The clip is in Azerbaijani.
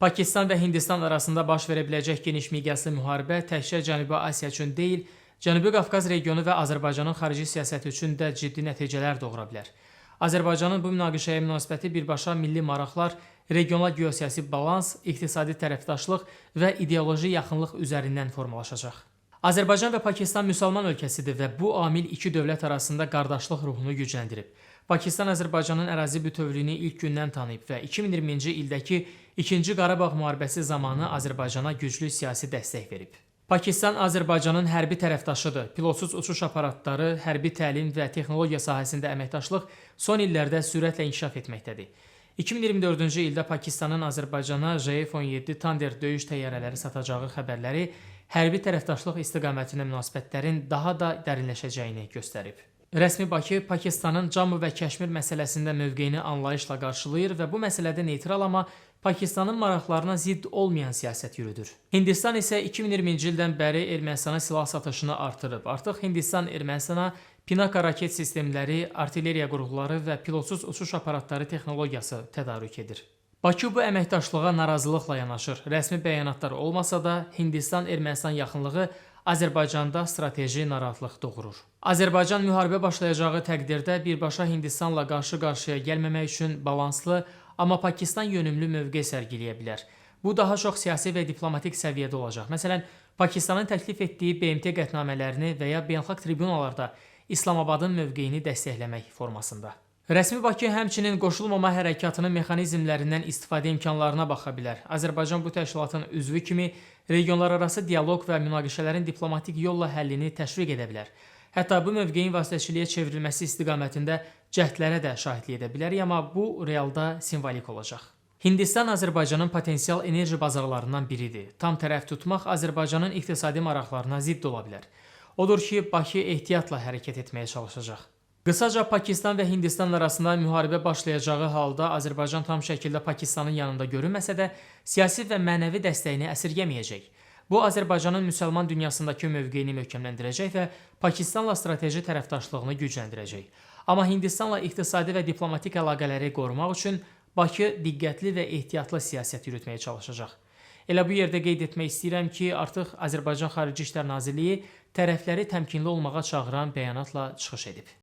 Pakistan və Hindistan arasında baş verə biləcək geniş miqyaslı müharibə təkcə Cənubi Asiya üçün deyil, Cənubi Qafqaz regionu və Azərbaycanın xarici siyasəti üçün də ciddi nəticələr doğura bilər. Azərbaycanın bu münaqişəyə münasibəti birbaşa milli maraqlar, regional geosiyasi balans, iqtisadi tərəfdaşlıq və ideoloji yaxınlıq üzərindən formalaşacaq. Azərbaycan və Pakistan müsəlman ölkəsidir və bu amil iki dövlət arasında qardaşlıq ruhunu gücləndirib. Pakistan Azərbaycanın ərazi bütövlüyünü ilk gündən tanıyıb və 2020-ci ildəki İkinci Qarabağ müharibəsi zamanı Azərbaycana güclü siyasi dəstək verib. Pakistan Azərbaycanın hərbi tərəfdaşıdır. Pilotsuz uçuş aparatları, hərbi təlim və texnologiya sahəsində əməkdaşlıq son illərdə sürətlə inkişaf etməkdədir. 2024-cü ildə Pakistanın Azərbaycana JF-17 Thunder döyüş təyyarələri satacağı xəbərləri hərbi tərəfdaşlıq istiqamətində münasibətlərin daha da dərinləşəcəyini göstərib. Rəsmi Bakı Pakistanın Cammu və Kəşmir məsələsində mövqeyini anlayışla qarşılayır və bu məsələdə neytral, amma Pakistanın maraqlarına zidd olmayan siyasət yürüdür. Hindistan isə 2020-ci ildən bəri Ermənistana silah satışını artırıb. Artıq Hindistan Ermənistana Pinaka raket sistemləri, artilleriya qurğuları və pilotsuz uçuş aparatları texnologiyası tədarük edir. Bakı bu əməkdaşlığa narazılıqla yanaşır. Rəsmi bəyanatlar olmasa da, Hindistan-Ermənistan yaxınlığı Azərbaycanda strateji narahatlıq doğurur. Azərbaycan müharibə başlayacağı təqdirdə birbaşa Hindistanla qarşı-qarşıya gəlməmək üçün balanslı, amma Pakistan yönümlü mövqe sərgiləyə bilər. Bu daha çox siyasi və diplomatik səviyyədə olacaq. Məsələn, Pakistanın təklif etdiyi BMT qətnamələrini və ya beynəlxalq tribunalarda İslamabadın mövqeyini dəstəkləmək formasında. Rəsmi Bakı həmçinin qoşulmama hərəkatının mexanizmlərindən istifadə imkanlarına baxa bilər. Azərbaycan bu təşkilatın üzvü kimi regionlararası dialoq və münaqişələrin diplomatik yolla həllini təşviq edə bilər. Hətta bu mövqeyin vasitəçiliyə çevrilməsi istiqamətində cəhdlərə də şahidlik edə bilərik, amma bu realda simvolik olacaq. Hindistan Azərbaycanın potensial enerji bazarlarından biridir. Tam tərəf tutmaq Azərbaycanın iqtisadi maraqlarına zidd ola bilər. Odur ki, Bakı ehtiyatla hərəkət etməyə çalışacaq. Qısaca, Pakistan və Hindistan arasında müharibə başlayacağı halda Azərbaycan tam şəkildə Pakistanın yanında görünməsə də, siyasi və mənəvi dəstəyini əsirgəməyəcək. Bu Azərbaycanın müsəlman dünyasındakı mövqeyini möhkəmləndirəcək və Pakistanla strateji tərəfdaşlığını gücləndirəcək. Amma Hindistanla iqtisadi və diplomatik əlaqələri qorumaq üçün Bakı diqqətli və ehtiyatlı siyasət yürütməyə çalışacaq. Elə bu yerdə qeyd etmək istəyirəm ki, artıq Azərbaycan Xarici İşlər Nazirliyi tərəfləri təmkinli olmağa çağıran bəyanatla çıxış edib.